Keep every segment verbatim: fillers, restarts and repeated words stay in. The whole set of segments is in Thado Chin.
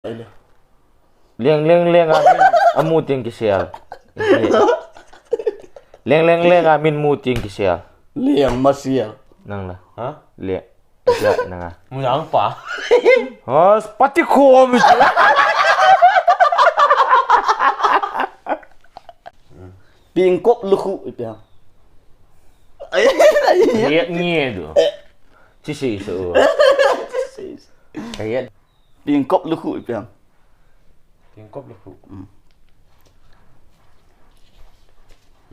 Leng leng leng a min amu ting kisel. Leng leng leng a min mu ting kisel. Leng masial. Nang la. Ha? Le. Sia nang a. Mu yang pa. Hos pati ko mi. Pingkop lukhu ipi ham. Ai, ai, ai. Yet nge do. Chi si so. Chi si so. Kayet. Pingkop lukhu ipi ham. Pingkop lukhu.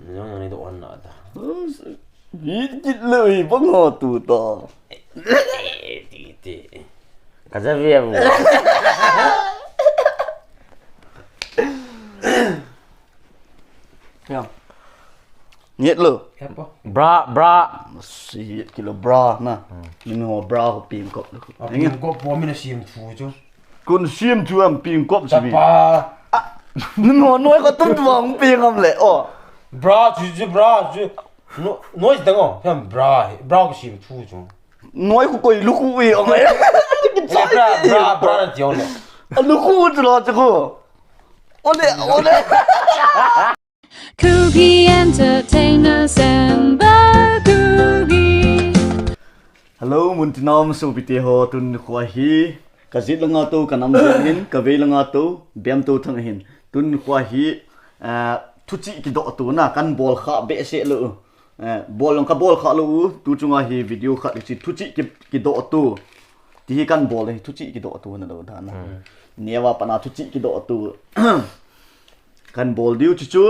Nang nang ni do on na ta. Bit kit lou hi bang ho tu to. Ti ti. Ka ja ve bu. Bra, bra. Si kilo bra na. Min ho bra ho pingkop lukhu. Pingkop po min a sim thu chu. Kun sim thu am pingkop si. Chapa. Min ho noi ko tum tu am ping am le. Oh. Bra chu chu bra chu. No, noi dang o. Ham bra. Bra ko sim thu chu. Noi khu koi lukhu e, o mai. Bra, bra, bra na ti o le. Lukhu chu lo chu khu. Ole, ole. Kuki Entertainers and the Kuki. Hello, mun tin a um sopite ho, tun kho hi. Ka jet langa tou, ka nam jen hin, ka vei langa tou, bem tou thang hin. Tun kho hi, eh, thuchih kidoh tou na, kan bol kha behseh lou. Eh, bol jong ka bol kha lou u, tu chunga hi video khat hiche thuchih ki, kidoh tou. Ti hi kan bol hi thuchih kidoh tou na lou dan a. Hmm. Neo a pat na thuchih kidoh tou. Kan bol diu chu chu.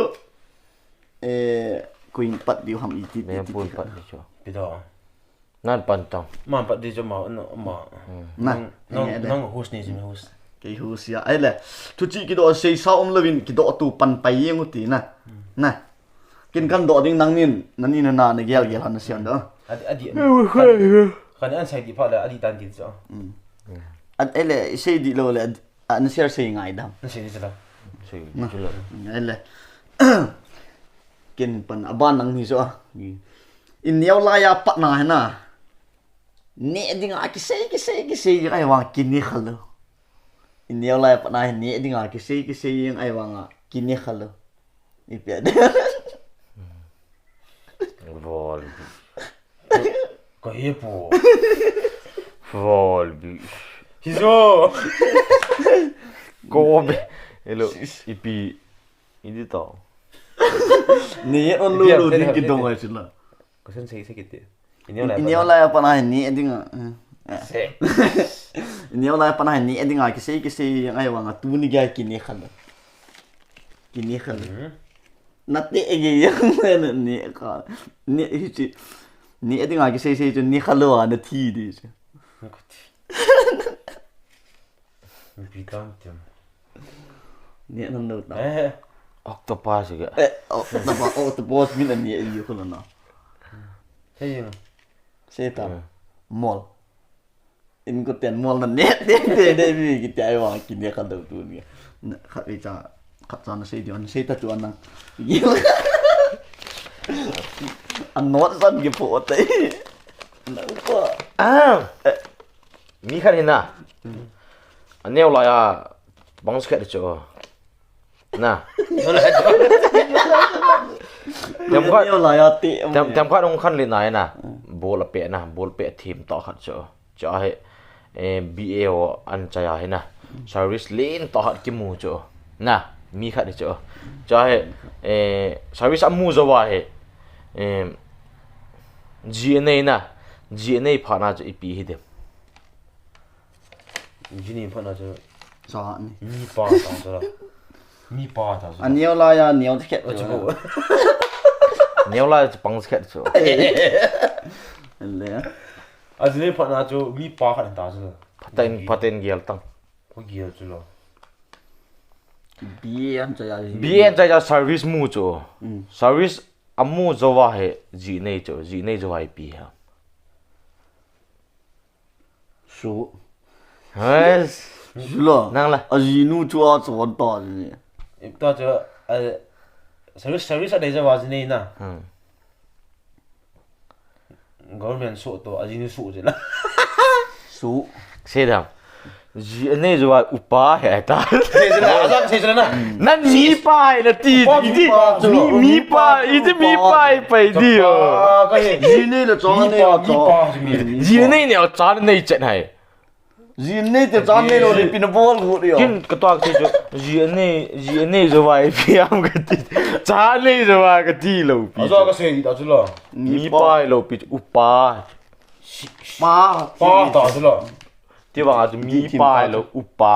Eh, koi in pat diu ham iti, iti, iti pat diu chu. Kidoh. Nan pan tang. Man pat di chu ma, no, ma. Hmm. Na, nang, nang, nang host ni chu host. Kei host a. Ahile, thuchih kidoh seisa um louvin kidoh tou pan pai jeng u ti na. Hmm. Na. Kin kan doh ding nang nin, nani na na, na gel gel han na siam doh. Adi, adi. Kan an sai di pha le, adi tan di chu. Hmm. Ahile, sei di lou le, adi. A, na share sei ngai dam. Na sei ni chu la. Sei ni chu la. Ahile. Ken pan aban nang ni chu a. I neo lai a pat na hi na. Neh ding a kisei, kisei, kisei, ahivang kine kha lou. I neo lai a pat na hi neh ding a kisei, kisei, ahivang a kine kha lou. Ipi a. Vol. Ka he po. Vol bi. Hizo. Ko be. Hello. Ipi. Idi to. Ni on lo lo din ki dong ai sila. Ko sen sei sei kiti. Ineo lai apa na ni ding a. Se. Ineo lai apa na ni ding a kisei kisei ahivang a tuni ga kine kha lou. Kine kha lou. Nate ege yang ne ne ka. Ne hichi. Ne dinga kisei sei chu ne kha lou a na thi di chu. Bi tam tem. Ne nam no ta. Eh. Octopus ga. Eh, octopus, octopus min a ne yu ko na. Hey. Sei ta. Mol. In ko ten mol na ne, ne, ne, ne, mi kiti ahivang kine kha lou tuni. Khat vei cha, khat cha na sei diu, na sei ta chu anang. An not san ki po te. Na ko. Ah. Mi khat hi na. Aneo lai a bang sket chu. Na. Tem khat, tem, tem khat hung khan le na na. Bol a pe na, bol pe thim to khat chu. Chu hi, eh, B A ho an chai a hi na. Service len to khat kimu chu. Na, mi khat chu. Chu hi, eh, service amu jou a hi. Eh, G N A na. G N A pha na chu ipi hi dem. Jini phat na chu. Sa ni. Mi pa ta chu la. Mi pa ta chu. Aneo lai a neo khet chu. Neo lai chu pang khet chu. Le. Ajini phat na chu mi pa khat ta chu. Phaten, phaten gel tang. Ko gel chu la. B N chai a. B N chai a service mu chu. Service amu jou a hi G N A chu. G N A jou a ipi ha. Su. Yes. Su la. Nang la. Ajinu chu a chu an ta ni. Ipta chu, a, service, service a dei jou a ji nei na. Hmm. Government su to, ajinu su ji la. Su. Se dam. Ji anei jouva upa hi ta. Sei jela, aja sei jela na. Nan mipa hi nati, upa, iti, mipa chu. Mi, mipa, iti mipa hi pai di o. Upa ka hi. Ji nei le cha nei, mipa, mipa chu mi. Ji nei ne cha nei chet hai. Ji nei te cha nei lou le ipi na bol got di o. Kin katoh kati chu. Ji anei, ji anei jouva ipi ham kati. Cha nei jouva kati lou pi. Aja kasei ta chu lo. Mipa hi lou pi upa. Pa. Pa ta chu lo. Ti vang a chu mipa hi lou upa.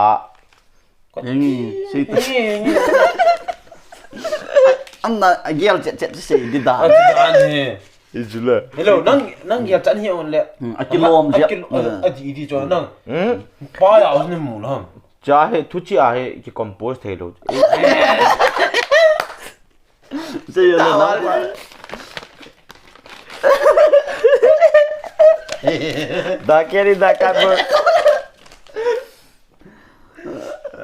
Ngi, sei ta. Ngi, ngi. Anna, agel chet chet sei di da. A ti da ni. I chu le. Hello, nang, nang gel chan hi on le. Hmm, akilom jep. Akil-, a, a di di chu nang. Hmm? Pa ya os ni mu lam. Cha hi, thu chi a hi, ki compose thei lou. Sei yo le na. Da ke ni da ka bo.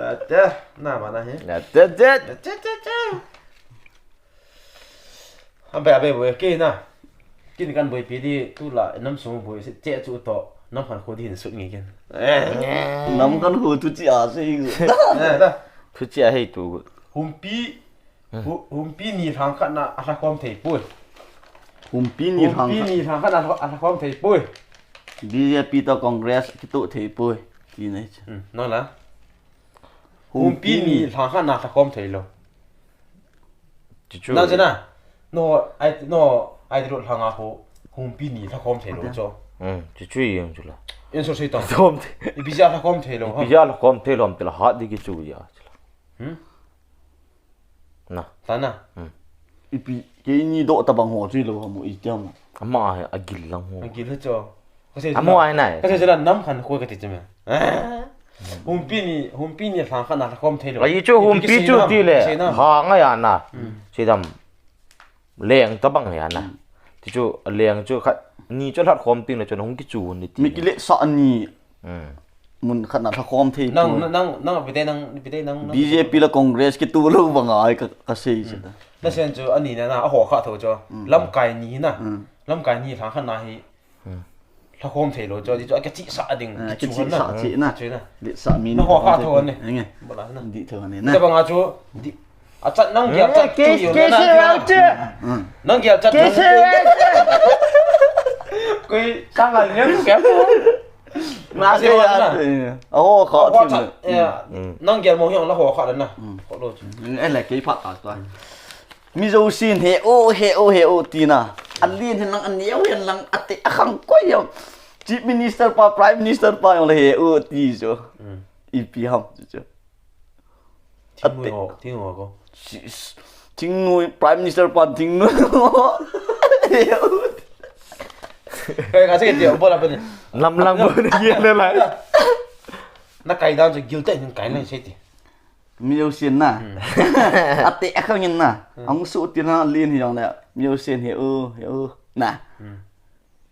Ate, na ma na hi. Ate, ate. Ate, ate, ate. Abe, abe, bo, ke na. Kin kan boipi di, tu la, nam sung boi, che chu to, nam khankho di hin sut nge kin. Eh. Nam khankho thu chi a sei. Eh, da. Thu chi a hei tu. Humpi, hu-, humpi ni lhang khat na a lha khom thei poi. Humpi ni lhang khat. Humpi ni lhang khat na a lha khom thei poi. B J P to Congress kitoh thei poi. Ti nei. Hmm, nang la. Humpi ni lhang khat na lha khom thei lou. Chu chu. Na chu na. No, ai, no, ai ro lhang a ho. Humpi ni lha khom thei lou chu. Hmm, chu chu i yong chu la. In so sei ta. Khom thei. Ipi ja lha khom thei lou, ha? Ipi ja lha khom thei lou, ti la hat di ki chu ya. Hmm? Na. Ta na. Hmm. Ipi, keini doh tabang ho chu lou ha mo i ti mo. Ama a, agil lang ho. Agil he chu. Ka sei chu. Amo ai nai. Ka sei chu la nam khankho ka ti chu me. Humpi ni, humpi ni lhang khat na lha khom thei lou. Ai chu ipi humpi chu ti le. Sei na. Ha ngai a na. Hmm. Sei dam. Leng tabang ya na. Hmm. Ti chu leng chu khat ni chu lhat khom ting le chu hung ki chu ni ti. Mi ki le sa ni. Hmm. Mun khat na lha khom thei. Nang, nang, nang, pite nang, pite nang, nang. B J P la Congress kitoh lou vang ai ka, ka sei chu ta. Hmm. Na sen chu ani na na, a ho kha tho chu. Hmm. Lamkai ni na. Hmm. Lamkai ni lhang khat na hi. Hmm. Lha khom thei lou chu, ti chu a ka chi sa ding, ah, ki chu na. Sa chi na. Chi na. Di sa mi na ho kha tho ni. Nge. Bola na. Di tho ni na. Tabang a chu, di. A chat nang gel chat ke, tu yo ke na se na. Rau che. Hmm. Nang gel chat ke tu se yo. Rau che. Koi sa ngal nyam ke ko. Na se ya. Oh, kho. Nang gel mo hiong la ho kha na. Kho lo chu. Ele ke pha ta ta. Mi jousen he o, he o, he o tina. Alen hen lang, aneo hen lang, ate akhang koi hiong. Chief Minister pa, Prime Minister pa hiong le he o ti chu. Ipi ham chu. Thingnoi ho, thingnoi ho ko. Thingnoi, Prime Minister pa thingnoi ho. Kai ka che ti, bola pa ni. Lam lam bo ni ye na la. Na kai dan chu gil te hin kai na se ti. Mi jousen na. Ate akhang in na. Ang su ti na len hiong le. Mi jousen he o, he o. Na.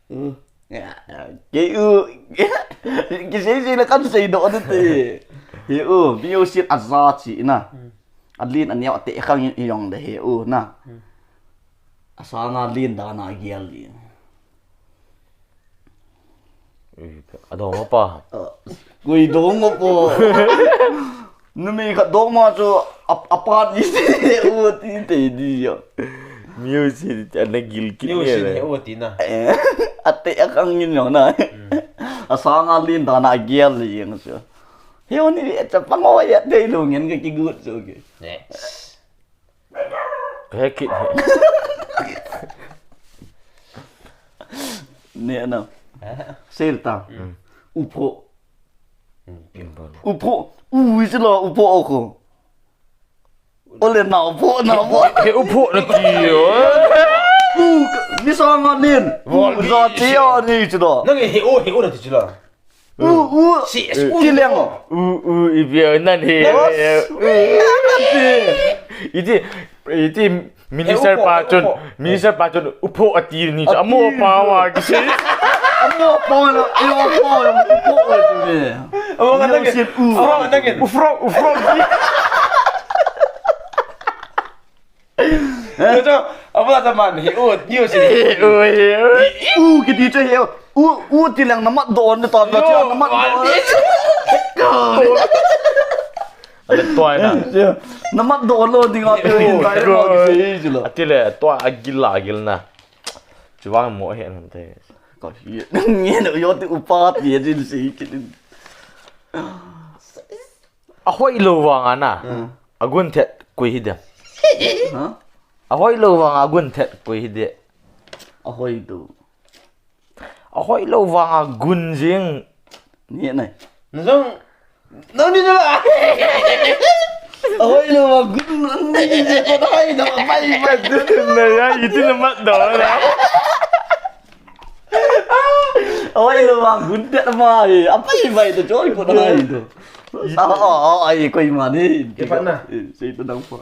U. Ya, ya. Ke u. Kisei sei le kan sei doh ni te. He u, mi jousen aja chi na. Alen aneo ate akhang in hiong le he u na. Asanga len dan a gel li. Adong apa? Koi dong apa? Numei khat dong ma chu a, apa ni se u ti te di ya. Mi jousen ana gil kit ni le. Mi jousen he u ti na. Ate akhang in hiong na. Asanga len dan a gel li yang chu. He u ni cha pang o ya te lu ngen ka kigut chu ke. Yes. He kit he. Ne na. Sel ta. Upho. Upho. U wi silo upho o ko. Ole na upho na upho. He upho na ti yo. U ni sa ma nin. U za ti yo ni silo. Nang he o he o na ti silo. U, u. Si, si, u. Ti leng. U, u, i bia nan he. Iti, iti minister pa chun, minister pa chun, upho ati ni, amo pa wa kisi. Amo pa na, amo pa na, upho ati ni. Amo ka nangin. U. Amo ka nangin. Ufro, ufro. Yo, cho, apa ta man he, u, ni u si. He, u, he, u. U, kiti cho he, u, u, ti lang namat don, ni ton, cho, namat don. Ale tua na. Namat do lo ding a pe hin bai lo ki sei chu lo. Atile tua agil agil na. Chuang mo he nan te. Ko hi. Nge no yo ti upa ti din sei ki din. Ahoi lo vang ana. Agun thet kui hi de. Ha? Ahoi lo vang agun thet kui hi de. Ahoi do. Ahoi lo vang agun jing. Ni nai. Nzong. Nong ni la. Ahoi lo vang gun ni ni ko dai do bai bai. Na ya itu na mat do na. Ahoi lo vang gun te ma hi. Apai bai to choi ko dai do. Ah, ah, ah, ai koi ma ni. Ke pa na. Sei to dang pa.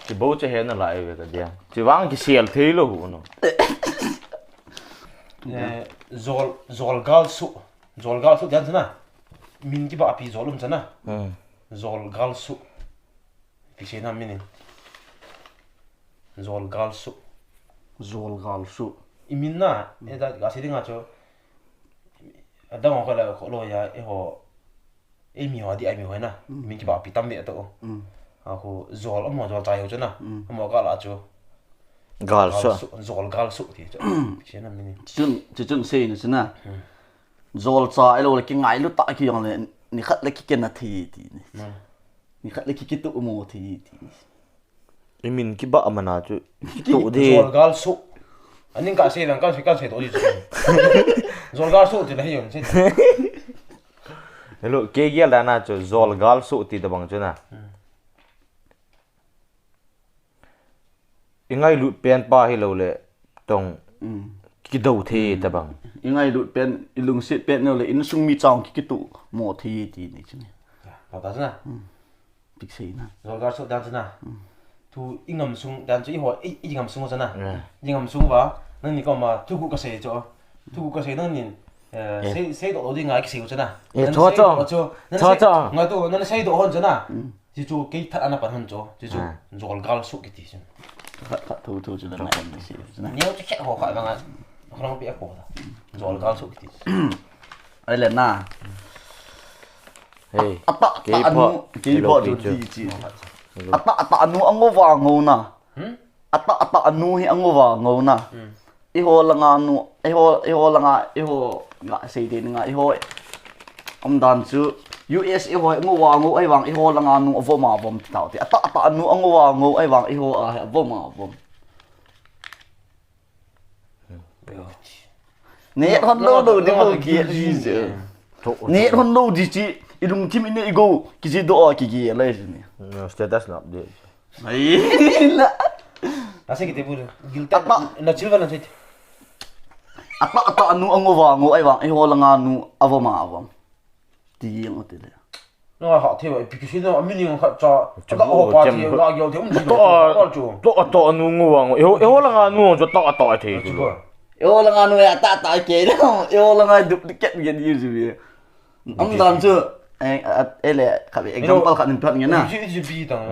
Kibo che he na lai ve ka dia. Chi vang kisel thei lo hu no. Eh, zol zol gal su. Zol gal su dian chana. Min kiba api zol um chana. Hmm. Zol gal su. Ti se na min in. Zol gal su. Zol gal su. I min na, e da ga se dinga cho. Adang ko la ko lo ya e ho. Ei mi ho di ai mi ho na. Min kiba pi tam ve to. A khu zol amo zol chai ho chana. Amo ka la chu. Gal su. Zol gal su ti chu. Ti na min. Chun chu chun sei na chana. Zol cha elo le ki ngai lu ta ki yong le ni khat le ki ken na thi ti ni. Ni khat le ki ki tu mo thi ti ni. I min kiba amana chu. Tu de. Zol gal su. Aning ka sei dang ka sei ka sei to di chu. Zol gal su ti na hi yong sei. Hello, ke gel da na chu zol gal su ti da bang chu na. I ngailut pen pa hi lo le tong kido the ta bang. I ngailut pen, i lungset pen lo le insung mi chang ki kitu mo the ti ni chu ni. Ba ta na. Tik sei na. Zol gar so dan na. Tu i ngam sung dan chu i ho i ngam sung na. I ngam sung ba nang ni ko ma tu ku ka sei cho. Tu ku ka sei nang ni. Sei sei do di ngai ki sei chu na. Cho cho. Cho cho. Ngai to nang sei do hon chu na. Ji chu kei that ana pan hon cho. Ji chu zol gal su kiti chu. Khat khat thu thu chu na ngai ni si. Ni chu khet ho kha ngai. Khong pi ko da. Zol gal su kiti. Ai le na. Hey. Ata ata anu kei pho chu ti chi. Ata ata anu ango va ngo na. Ata ata anu hi ango va ngo na. Iho langa nu, iho, iho langa, iho nga sei de nga, iho. Om dan chu U S iho ngo wa ngo ai vang iho langa nu avom avom ti tau ti. Ata ata nu ango wa ngo ai vang iho a avom avom. Ne hon lo lo di mo ki ji je. Ne hon lo di chi ilung tim ine igo ki ji do ki gi lai ni. Status na update. Ai, na. Nasa kita pun. Gilta. Apa? Na silva na sait. Apa apa anu ango va ango ai vang ai ho langa nu avom avom. Ti yang ote le. Na ha the ba pi kisi na amini nga khat cha. Ada ho pa ti la gyo the um ji. To to to anu ngo va ngo. Ai ho langa nu cho to to ai the. Ai ho langa nu ya ta ta ke. Ai ho langa duplicate ge di ju. Am dan chu eh eh le kha example khat nin phat nge na. Ji ji bi tang.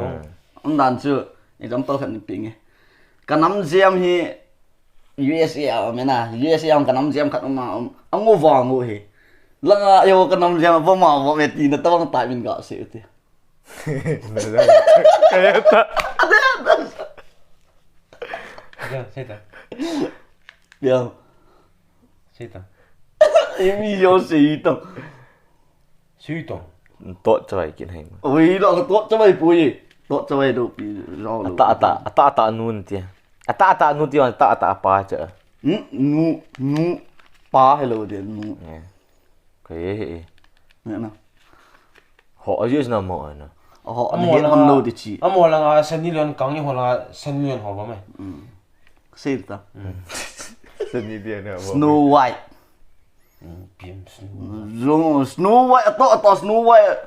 Am dan chu example khat nin pi nge. Ka nam jam hi U S A a me na. U S A a ka nam jam khat ma. Ango va ngo hi. Langa yo ka nam jam va ma va me ti na tawang ta min ga se ti. Kaya ta. Kaya ta. Ya. Sita. Imi yo sita. Sita. Tot chawai kin hai. Ui lo tot chawai pui. Tot chawai do pi lo lo. Ata ata ata ata nun ti. Ata ata nun ti ata ata pa cha. Nu nu pa hello de nu. Kai he. Ne na. Ho a use na mo na. Ho a he man lo de chi. Amo la nga sani lon kang ho la sani lon ho ba mai. Save ta. Snow White. Snow White, ato ato Snow White.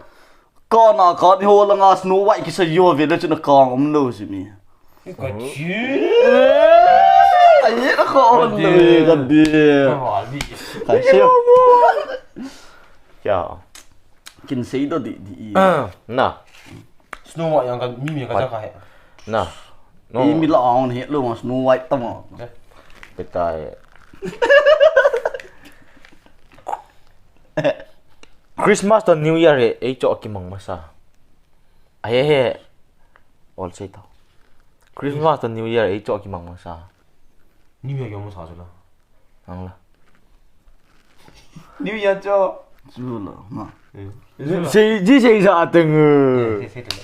Kana kan ho langa Snow White kisa yo ve le chuna kang um lo si mi. Ka chi. Ai na ko on lo ka di. Ka chi. Kya? Kin sei do di di. Na. Snow White yang ka mi mi ka ja ka he. Na. No. Imi la on he lo Snow White tamo. Petai. Christmas to New Year hi eicho kimang masa. Ahe he. Ol sei to. Christmas to New Year eicho kimang masa. New Year kimang masa chu la. Ang la. New Year cho. Chu la, ma. Eh. Sei, ji sei sa teng. Eh, sei, sei to.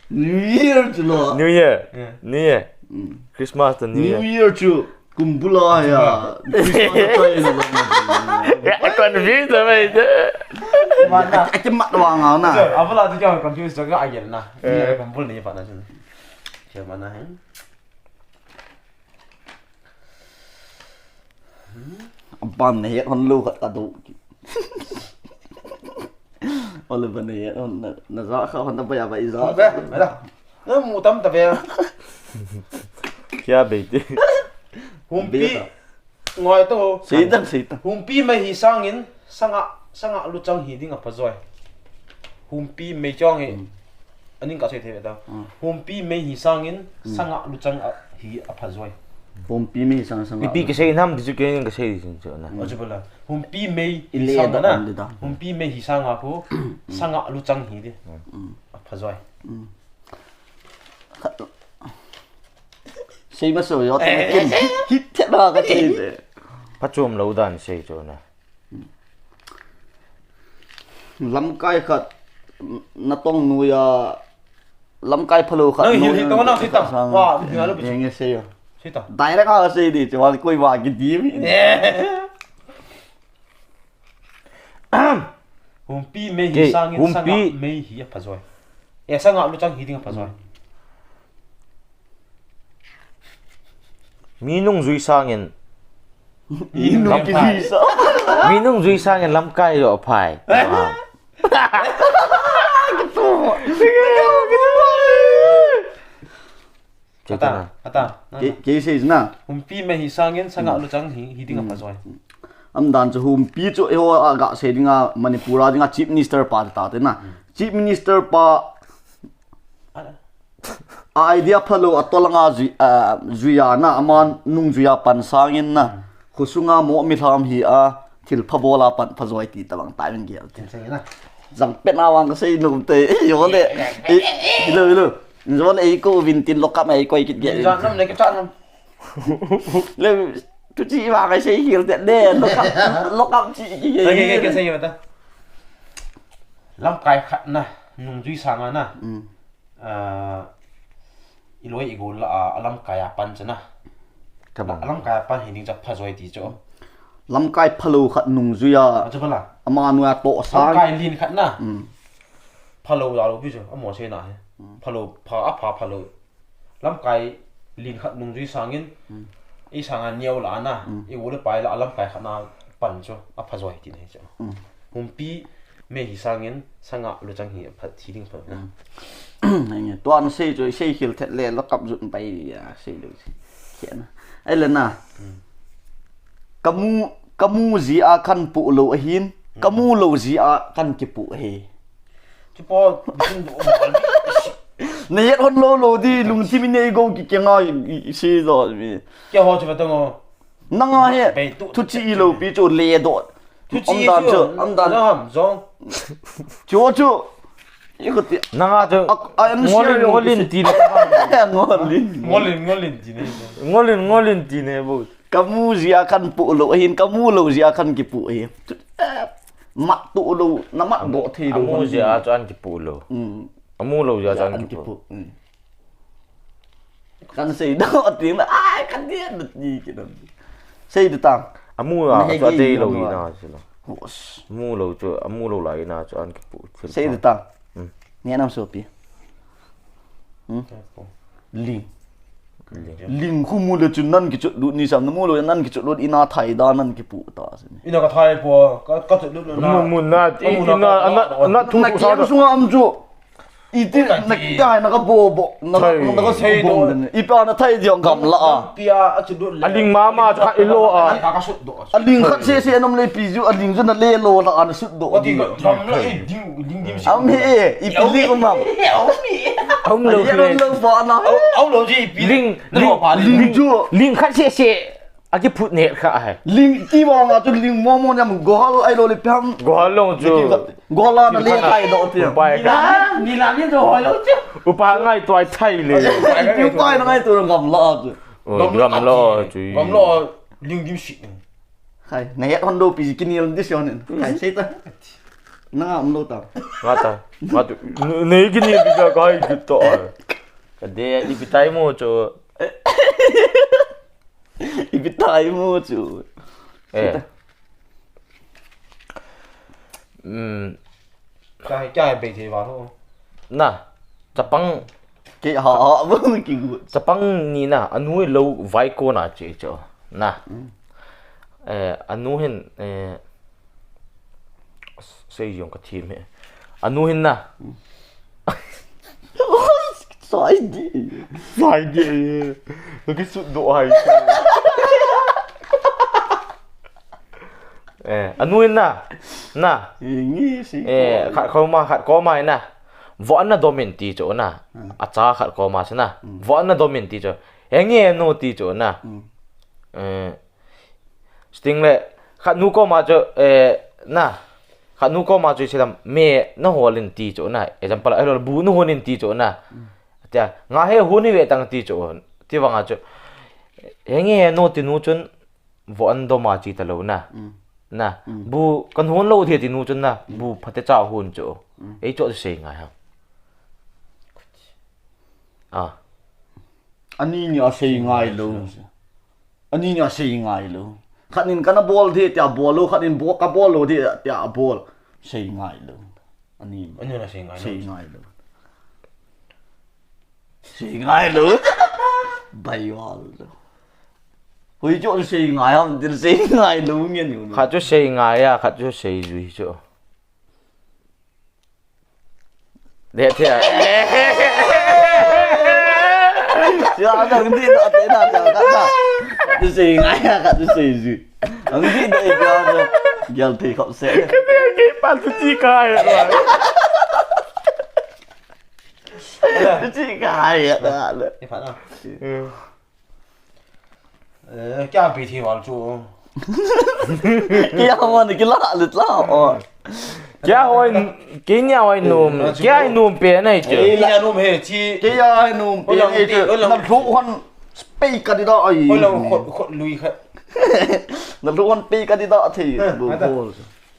New Year chu la. New Year. Yeah. New Year. Mm. Christmas to New New Year. Year chu. Kumbula ya. Christmas to New Year. Ya, confused na mai. Mana. Ake mat wa nga na. Abula tu kya confused ka agel na. Eh. Ni kumbul ni pa na chu. Kya mana hai. Ban ne hon lo khat ka do. Ole ban ne hon na, na za kha hon na ba ya ba i za. Ba, ba da. Na mu tam ta be. Kya be te. Humpi. Be ta. Ngoi to. Sei ta, sei ta. Humpi mei hi sangin sanga, sanga luchang hi ding a phajoi. Humpi mei chong hi. Hmm. Aning ka sei thei ta. Hmm. Humpi mei hi sangin, hmm, sanga luchang a, hi a phajoi. Humpi mei sang sanga. Ipi ka sei nam di chu ke ka sei di chu na. Hmm. Achu bala. Humpi mei hi sanga na. Humpi mei hi sanga ko sanga luchang hi di. Hmm. A phajoi. Hmm. Sei ma so yo te kin. Hit te na ka sei de. Phachom lo dan sei chu na. Lamkai khat, natong nuia, lamkai phalo khat. Nang hil, hil tong nang sita. Wa, hil alo bisu. Nge sei yo. Sita. Direct a sei di, chuan koi wa ki di mi. Eh. Humpi mei hi sangin sanga mei hi a phajoi. Eh, sanga luchang hi ding a phajoi. Mi nungjui sangin. Mi nungjui sa. Mi nungjui sangin lamkai lo phai. Ata, ata. Ke, ke sei na. Humpi mei hi sangin sanga luchang hi, hi ding a phajoi. Am dan chu humpi chu eiho a ga sei ding a Manipur a ding a Chief Minister pa ta te na. Hmm. Chief Minister pa a idea phalo a tolanga zui, a, zuia na, ama nungzuia pan sangin na. Khusunga mo mi hlam hi a, thil pha bola pan phajoi ti tabang ta min gel. Tin sei na. Jang pet na wang ka sei num te, yo le. Ilo, ilo. Yo le ko vin tin lokam ei koi kit gel. Jang nam le ke chan nam. Le, tu chi wa ka sei hil te de, lokam, lokam chi ki. Ke, ke, ke sei yo ta. Lamkai khat na, nungjui sanga na. Mm. Ah, i loi i gol la, ah, a lamkai a pan chana. Tabang. A lamkai a pan hi ding cha phajoi ti chu. Lamkai phalo khat nungzuia. A chu phala. Ama nua to sang. Lamkai lin khat na. Mm. Phalo la lo pi chu, amo sei na he. Mm. Phalo, pha, a pha phalo. Lamkai lin khat nungjui sangin. Mm. I sanga neo la na. Mm. I u le pai la a lamkai khat na pan chu. A phajoi ti na hi chu. Mm. Humpi mei hi sangin sanga luchang hi phat hi ding phat na. Mm. Nge, tuan sei chu, sei hil thet le, lo kap zut pai ya, sei lo si. Kiana. Ai le na. Mm. Kamu, kamu ji a kan pu lo ahin, mm, kamu lo ji a kan ki pu he. Chu po, bisin du mo. Ne yet hon lo lo di, lung ti mi nei go ki ke nga, i, i, si do mi. Ke ho chu ba tong o. Nanga he, thuchi i lo pi chu le do. Thuchi chu, am dan chu, am dan. Jong ham, jong. Chu chu. I ko ti. Nanga chu. A, a, am ngolin, share ngolin ti ne. Ngolin. Ngolin, ngolin ti ne. Ngolin, ngolin ti ne bu. Kamu ji a kan pu lo, hin kamu lo ji a kan ki pu he. Ma tu lo, na ma do thei lo. Amu ji a chu an ki pu lo. Mm. Amu lo ji a chu an ki pu. Mm. Kan sei do, ati na, ai, kan dia, ti ki na. Sei do tang. Amu a, chu a dei lo ina, chu lo. Hos. Amu lo chu, amu lo la ina, chu an ki pu. Sei do tang. Hmm. Ni nam so pi. Hmm? Ling. Ling. Ling khu mu le chu nan ki chu lut ni sam, na mu lo nan ki chu lut ina thai da nan ki pu ta se. Ina ka thai po, ka, ka chu lut na. Mu, mu na, i, ina, na, na thu sa. Sunga am chu. Iti na kia na ka bo bo, na ka, na ka sei bo den. Ipa na thai diong gam la a. Pia a chu lut le. Aling mama kha ilo a. Ka, ka sut do. Aling khat se se nom le pi ju, aling ju na le lo la an sut do. Ati gam la e ding, ding dim si. Am he e, ipi li ko mam. Am lo. Am lo pa na. Am lo ji pi. Ling, na ling, pa ling ju. Ling khat se se. Akiphut ne kha hai. Ling ti ba nga chu ling mo mo nyam gohal ai lo le pam. Gohal long chu. Gohal na le kai do ti. Upai. Nila, nila ni do hoi lo chu. Upa ngai tuai thai le. Upai na ngai tu ngam la chu. Oi, ngam lo chu. Ngam lo ling dim si. Khai, na het hon do pi kinil dis yon. Khai sei ta. Na ngam lo ta. Nga ta. Nga tu. Nei kinil pi ka kai ki to. Ka de ipi tai mo chu. Ipi tai mo chu. Eh. Sei ta. Um. Kya, kya hai bei thei va lo. Na. Chapang. Ke ha ha bu ki gu. Chapang ni na. Anu lo vai ko na che cho. Na. Eh, anu hin, eh, sei jong ka thim he. Anu hin na. Sai di. Sai di. Ka kisut do hai. Eh, anu hin na. Na. Ngi si. Eh, khat koma, khat koma na. Vo an na domin ti cho na. Acha khat koma si na. Vo an na domin ti cho. He nge no ti cho na. Eh, Sting le, khat nu koma chu, eh, na, khat nu koma chu silam, me na holin ti chu na, example, eh, bu na holin ti chu na. Tia, nga he huni ve tang ti chu, ti vanga chu. He nge no ti nu chun, vo an doma chi ta lo na. Na, bu kan hon lo the ti nu chun na, bu phate cha hon chu. Ei chu sei ngai ha. Ah. Ani ni a sei ngai lo. Ani ni a sei ngai lo. Khat nin kana bol the tia bol lo, khat nin bo ka bol lo the tia bol. Sei ngai lo. Ani. Ani na sei ngai lo. Sei ngai lo. Sei ngai lo. Bai wal lo. Hui chu sei ngai ham, dil sei ngai lo ngen ni. Khat chu sei ngai a, khat chu sei jui chu. Deh thia. Sia, ang di da, te da, da, da, da. Tu sei ngai ya, ka tu sei ji. Ang di da, ika, da. Gel thei khop se. Ka te ke pa tu chi kai ya. Tu chi kai ya, da, da. Ni pa na. Eh, kya pi thi wal chu. Kya man kila le tla o. Kya hoi, kya nya hoi num, kya hoi num pe nai chu. Kya num he chi. Kya hoi num pe nai chu. Na lu hon pe ka di da ai. Oi lo khot khot lui khat. Na lu hon pe ka di da thei.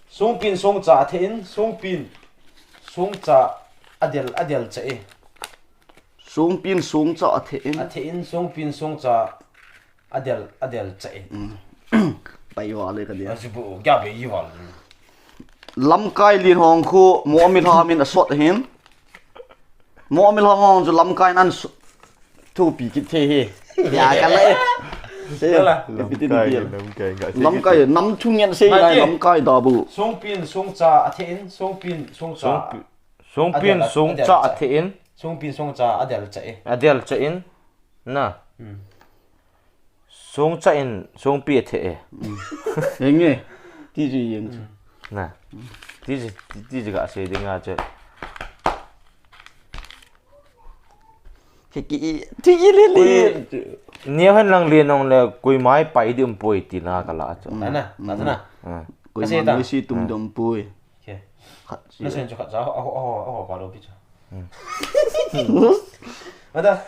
Sung pin sung cha the in, sung pin sung cha adel adel cha e. Sungpin sungcha a the in. A the in, sungpin sungcha a del, a del cha in. Pai wa le ka dia. Asu bu, kya be yi wa le. Lamkai lin hong khu, mo mi lha min a sot hin. Mo mi lha hong chu lamkai nan thu pi kit the he. Ya ka le. Se, lamkai, lamkai, lamkai, nam thu ngen se, lamkai da bu. Sungpin sungcha a the in, sungpin sungcha. Sungpin sungcha a the in. Sungpin sungcha a del cha e. A del cha in. Na. Sungcha in sungpi a the e. Enge. Ti ji yeng. Na. Ti ji, ti ji ga se ding a che. Ki, ki, ti ji le le. Ni han lang le nong le kui mai pai di um poi ti na ka la cha. Na, na, na, na. Kui mai si tum dum poi. Khat. Na sen chu khat cha, a ho, a ho, a ho, a ho, pa lo pi cha. Ada.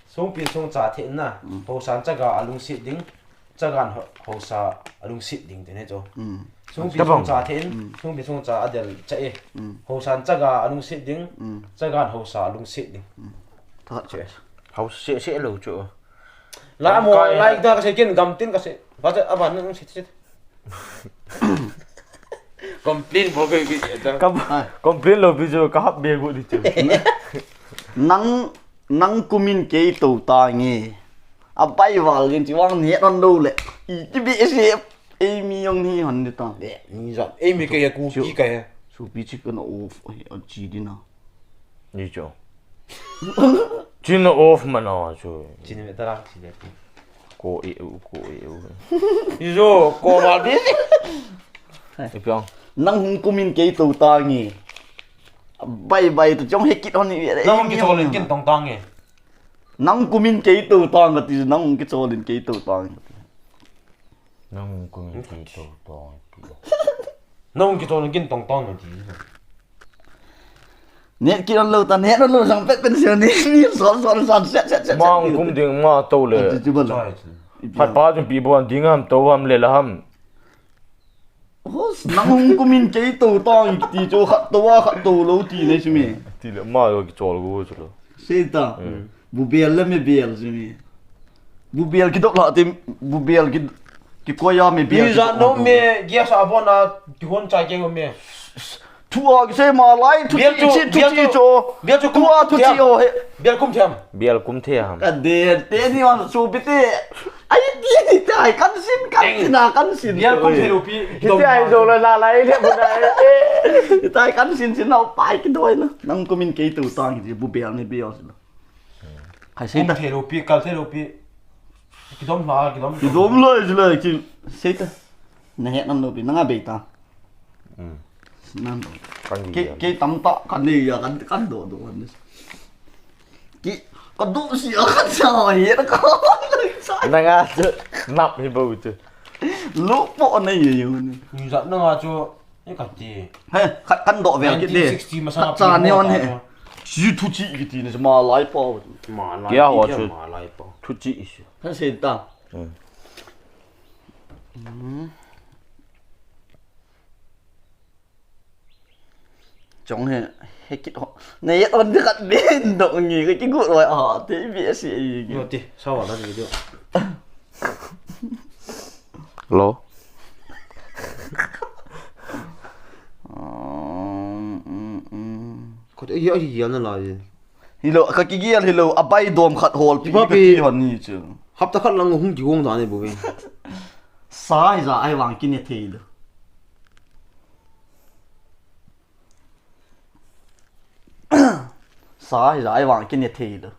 Sungpin sungcha the na. Hosan chaga a lungsit ding. Chagan hosa a lungsit ding te ne cho. Sungpin sungcha the in. Sungpin sungcha a del cha e. Hosan chaga a lungsit ding. Chagan hosa a lungsit ding. Tha che. Hau se se lo cho. La mo lai da ka se kin gam tin ka se. Ba cha a ban nung sit sit. Complain bo ke ki ta. Ka complain lo bi jo ka hap be go di chu. Nang, nang kumin kei to ta nge. A pai val gen chi wang ne non lo le. I ti be se. Ei mi yong ni hon di ta. Ni ja. Ei mi ke ya ku ki ka ya. Su pi chi ka na of. A chi di na. Ni cho. Chin off mana chu. Chin me tara chi le. Ko e u, ko e u. Ijo, ko ma bi. Ipiang. Nang hung kumin kei to ta nge. Bai bai to chong he kit hon ni. Nang hung ki cholin kin tong ta nge. Nang kumin kei to ta nge ti nang hung ki cholin kei to ta nge. Nang kum ki to tong ki. Nang ki to nang kin tong tong ti. Net ki on lo ta, net on lo sang pet pen sia ni, ni son son son set set set. Ma kum ding ma to le. Ti ti ba la. Phat pa jun pi bon ding ham to ham le la ham. Hos, nang hung kumin kei to tang ti chu khat to a khat to lo ti nei chu mi. Ti le ma lo ki chol go chu lo. Sei ta. Bubel le mebel chu mi. Bubel ki dok la ti, bubel ki ki koya mebel. Ni ki ja dok no lo. Me, gia sa bon a, ki hon cha ke me. Thu a kisei ma lai, thu chi, thu chi cho. Bial chu kum thu a thu chi thiam. Ho he. Bial kum thiam. Bial kum thiam. Ka de, te ni wan su pi te. Ai ti ni tai kan sin, kan sin a, kan sin. Bial kum thei lo pi. Ti ai zo la la lai le bu dai. Ti tai kan sin sin na pai ki doi na. Nang kumin kei tu tang ki bu bial ni bial sin. Khai sei ta. Kum thei lo pi, kal thei lo pi. Ki dom la, ki dom. Ki dom la, ki la, ki. Sei ta. Na he nan lo pi, na nga be ta. Nan. Kan ke, ke tam ta, kan ni ya, kan, kan do do kan ni. Ke, ka do si a kan sa ye na ka. Na nga chu, nap hi bo chu. Lo po na ye ye ni. Ni za na nga chu, e ka ti. He, kan, kan do ve ki de. Nineteen sixty masa. Cha ni on he. Si thu chi ki ti ni ma lai po. Ma lai. Ke ho chu. Ma lai po. Thu chi si. Kan se ta. Chong he, he kit ho. Nei on de khat din dong ngi ka kigu roi a te bi si ai. Yo ti, sawa la video. Lo. Ko te ya ya na la ye. Hilo, ka kigel hilo, abai dom khat hol pi ka ti hon ni chu. Hapta khat lang hung kigong da ne bu ve. Sa hi za ai wang kine thei lo. Sa hi za ai wang kine thei lo.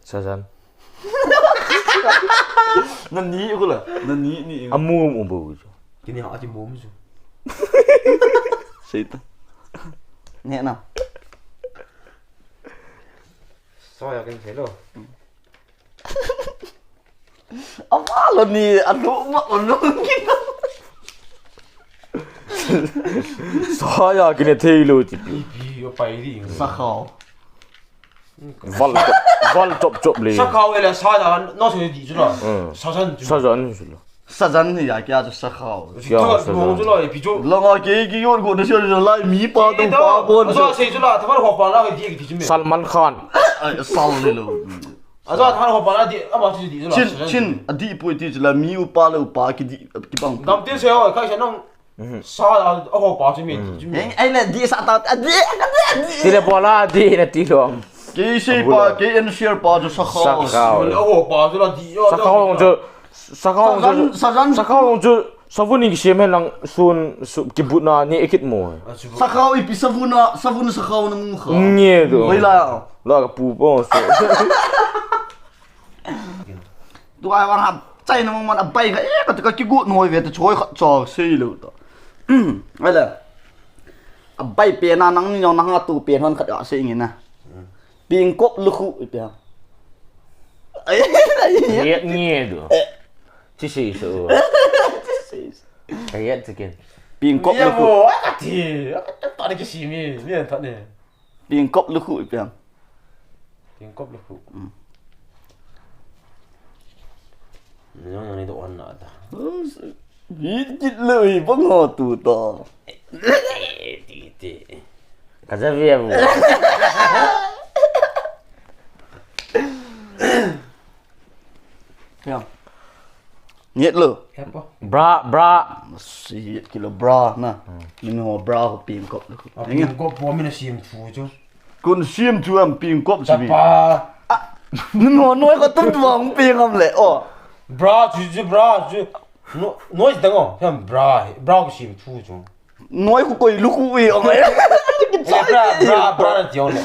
Sajan. Na ni ko la, na ni ni. Amu mu bu chu. Kini ha ti mu mu chu. Sei ta. Ne na. Sa ya ken thei lo. Ama lo ni, a lo ma, a lo ki na. Sa ya kine thei lo ti. Ipi yo pai ri. Sakhao. Val, val chop chop le. Sakhao ele sa ya no se di chu lo. Sajan chu. Sajan chu lo. Sajan ni ya kya chu sakhao. Kya sajan chu lo, ipi chu. Lo nga ke ki yo ko de se lai mi pa to pa ko. Sa se chu la, ta ho pa la di ki ti chu me. Salman Khan. Ai, sal le lo. Ajo, thar ho pa la di, ama chu di chu la. Chin, Chin, adi pui ti chu la, mi upa le upa ki di, ki bang. Dam tin se ho, khai se nong. Sa a, a ho pa chu mi, chu mi. Heng, ai le di sa ta, adi, adi, adi. Ti le bola di na ti lo. Kei sei pa, kei en share pa chu sakhao. Sakhao. A ho pa chu la di, yo, sakhao chu, sakhao chu, sakhao chu. Savun in kisem hen lang sun, su, kibutna ni ekit mo. Sakhao ipi savuna, savun sakhao na mu kha. Nge do. Hoi la. La ka pu po so. Tu ai wang hap, chai na mong man abai ka, eh, ka, ka kigut noi ve ta choi kha cha sei lo ta. Ai la. Abai pe na nang ni nang ha tu pe hon khat a sei ngi na. Pingkop lukhu ipi ham. Ai, ai. Yet ni do. Chi si so. Chi si so. Ai yet chicken. Pingkop lukhu. Mo, ati. Ta ni ki si mi, mi an ta ni. Pingkop lukhu ipi ham. Pingkop lukhu. Ni nang ni do an na ta. Bit kit lou hi bang ho tu to. Ti ti. Ka ja ve bu. Ya. Nget lo. Bra, bra. Si kilo bra na. Min ho bra ho pingkop lukhu. Pingkop po min a sim thu chu. Kun sim thu am pingkop si mi. Chapa. Min ho noi ko tum tu am ping am le. Oh. Bra chu chu bra chu. No, noi dang o, hiam bra, bra ko sim thu chu. Noi khu koi lukhu i ong ai. Bra, bra, bra na ti ong le.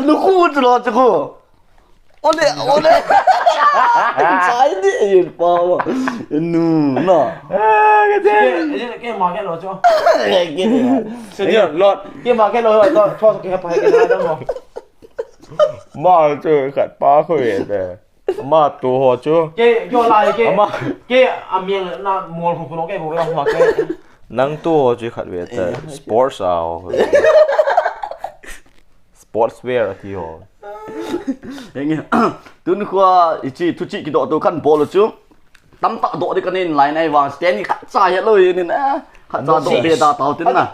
Lukhu chu lo chu khu. Ole, ole. Chai di, pa wa. Nu, no. Ke, ke ma ke lo chu. Ke ni. Se ni lo. Ke ma ke lo, to, to ke pa ke na mo. Ma chu khat pa khu ye te. Ama tu ho chu. Ke, yo la ke. Ama. Ke, amiang na mol khu khu no ke bo ya hua ke. Nang tu ho chu khat ve ta. Sports a ho. Sports wear ati ho. Henge. Tun khua ichi thuchi kidoh tu kan bol chu. Tamtah doh di kan in line ai vang. Stand khat cha he lo in na. Khat cha doh be da tau tin na.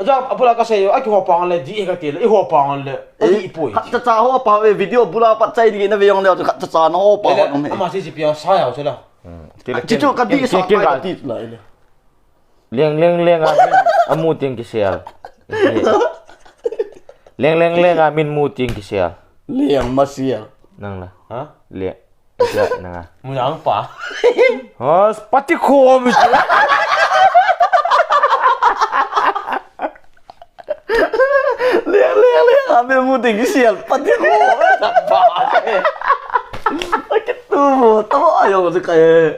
Aja abula ka sei a ki ho pang le di ka ti le i ho pang le. Di poi. Khat cha cha ho pa ve video bula pat chai di na ve yong le khat cha cha na ho pa ho. Ama si si pia sa ya chu la. Chichu ka di sa ka ti la. Leng leng leng a min amu ting kisel. Leng leng leng a min mu ting kisel. Leng ma sia. Nang la. Ha? Le. Sia nang a. Mu yang pa. Ha, pati khom. Leng leng leng a min mu ting kisel pati khom. Akitu mo, tamo ayo se kai.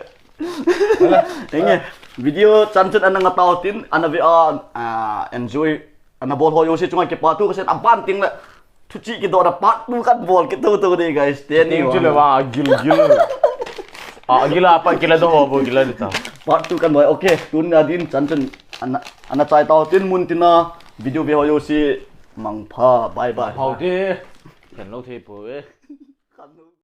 Henge, video chan chan ana nga tau tin, ana ve a, ah, enjoy, ana bol ho jouse chunga kipa thu ka sen aban ting le. Thuchi kidoh na part two kan bol kit tou tou de guys. Teni. Ting chu le wa gil gil. A gil a pa kila do ho bo kila de ta. Part two kan bol. Okay, tun na din chan chan ana ana chai tau tin mun tin na video ve ho jouse mangpha. Bye bye. Hau de. Kan lo thei po e.